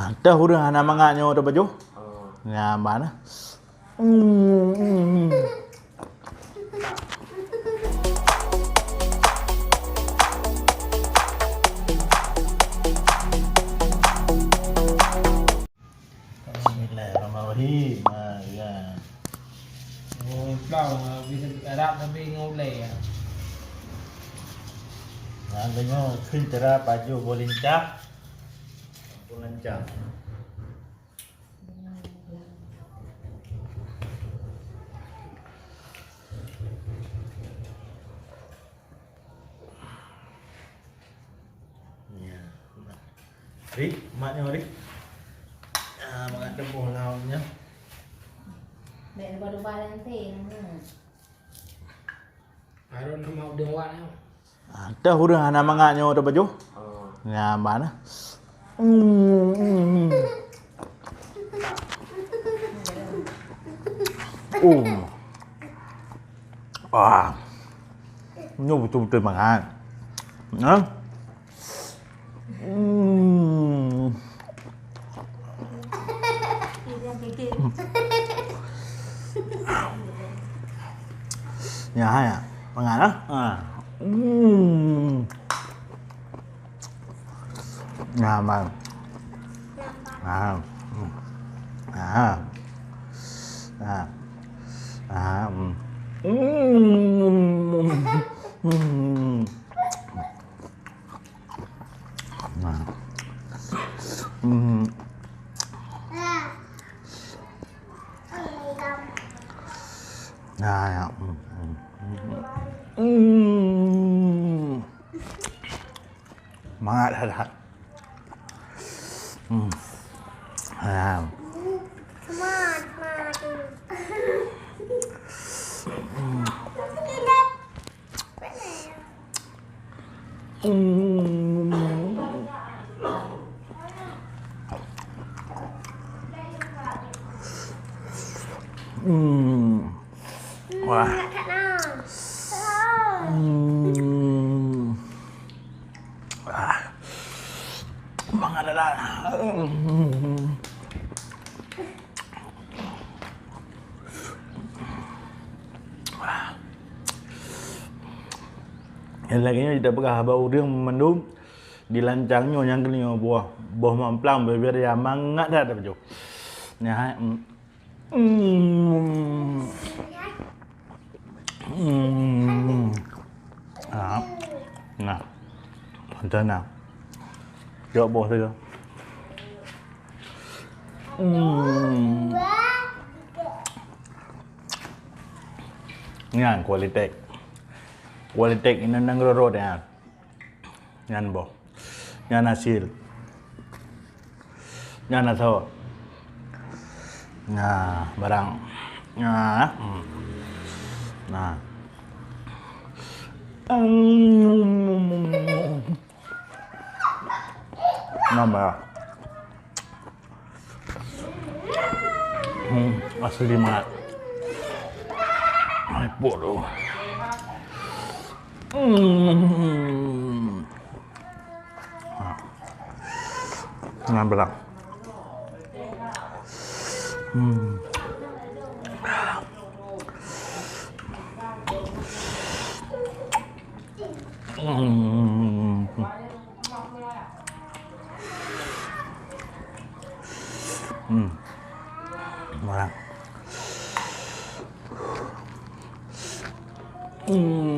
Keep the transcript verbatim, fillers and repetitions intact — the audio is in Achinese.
Entah ureueng hana mangat nyoe tapajoh. Nyaman. Hmm, hmm, hmm. Bismillahirrahmanirrahim. Ha, ya. Oh, plau, bisa Arab tapi ngon ulèe, ya. Nah, tengok, kheun cara pajoh boh lincah. Boh lincah. Ya. Ri, mak nyoe, Ri. Ah, mangat teuboh lauk nyoe. Bèk lupa-lupa nanti, nah. Harun sama udah awak nyoe. Ah, teuh ureueng hana mangat nyoe tapajoh. Oh. Nyaman. Hmm, hmm, hmm. Oh. Ah. Nyoe beutôi-beutôi mangat. Ha? Hmm. Ya, ya. Mangat, ha? Ha. Hmm. Nyaman. Ah. Hmm. Ah. Ah. Ah, hmm. Hmm. Hmm. Nah. Hmm. Nah, ya. Hmm. Hmm. Hmm. Mangat that-that. Hmm. Ah. Hmm. Hmm. Wah. Hmm. Ah. Mangat that-that. Hmm. Nyang lagèe nyoe tapeugah bak ureueng mandum di lancang nyoe nyang keunoe boh, boh mamplam bibir ya mangat that tapajoh. Nyan, hai, mm. Hmm. Hmm. Ah. Nah. Macam na. Jawab bos saya. Hmm. Nyan kualitas. Kualitas ini nang rot-rot ya. Nyan boh. Nyan hasil. Nyan asoe. Nah, barang. Nah, hmm. Nah. Nambah. Hmm, asli mangat. Ai, bodoh. Hmm. Nah. Nyan beurang. Hmm. Hmm. Hmm. Beurang. Hmm.